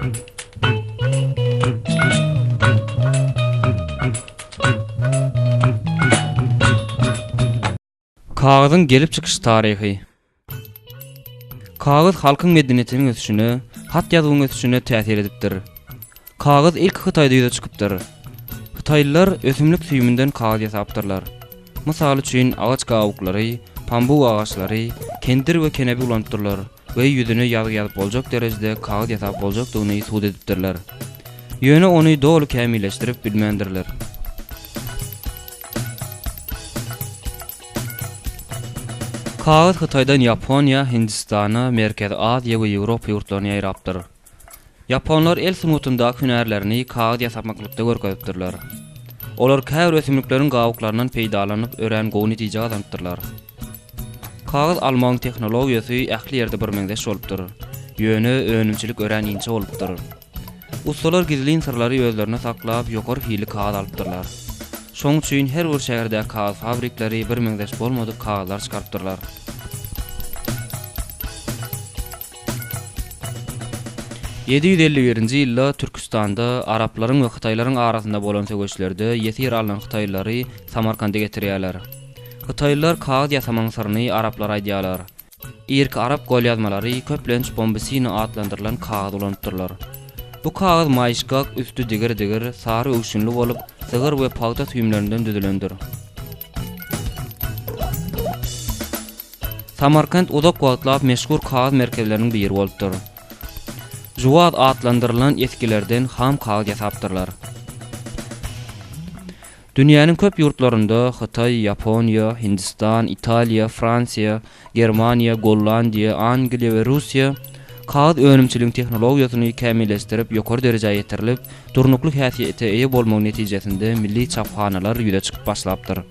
Kagyzyň gelip çykyş taryhy. Kagyz halkyň medeniýetiniň ösüşine, hat-ýazuwyň ösüşine täsir edipdir. Kagyz ilki Hytaýda ýüze çykypdyr. Hytaýlylar ösümlik süýüminden kagyz ýasapdyrlar. Mysal üçin, agaç gabyklary, pambuk agaçlary, kendir we kenebi ulanypdyrlar we ýüzüne ýazgy ýazyp boljak derejede kagyz ýasap boljakdygyny subut edipdirler. Ýöne ony doly kämilleşdirip bilmändirler. Kagyz Hytaýdan Ýaponiýa, Hindistana, Merkezi Aziýa we Ýewropa ýurtlaryna ýaýrapdyr. Ýaponlar el sungatyndaky hünärlerini kagyz ýasamaklykda görkezipdirler. Olar käbir ösümlikleriň gabyklaryndan peýdalanyp örän gowy netije gazanypdyrlar. Kagyz almagyň tehnologiýasy ähli ýerde birmeňzeş bolupdyr. Ýöne önümçilik örän inçe bolupdyr. Ussalar gizlin syrlary özlerinde saklap, ýokary hilli kagyz alypdyrlar. Şoň üçin her bir şäherdäki kagyz fabrikleri birmeňzeş bolmadyk kagyzlar çykarypdyrlar. 751-nji ýylda Türküstanda araplaryň we hytaýlaryň arasynda bolan söweşlerde ýesir alnan hytaýlylary Samarkanda getirýärler. Hytaýlylar kagyz ýasamagyň syryny araplara aýdýarlar. Irki arap golýazmalary köplenç bombisina atlandyrylan kagyz ulanypdyrlar. Bu kagyz maýyşgak, üsti digir-digir, sary öwşünli bolup, sygyr we pagta süýümlerinden düzülendir. Samarkant uzak wagtlap meşhur kagyz merkezleriniň biri bolupdyr. Juwaz atlandyrylan esgilerden ham kagyz ýasapdyrlar. Dünýäniň köp ýurtlarynda, Hytaý, Ýaponiýa, Hindistan, Italiýa, Fransiýa, Germaniýa, Gollandiýa, Angliýa we Russiýa, kagyz önümçiligiň tehnologiýasyny kämilleşdirip ýokary derejä ýetirilip, durnukly häsiýete eýe bolmagy netijesinde milli çaphanalar ýüze çykyp başlapdyr.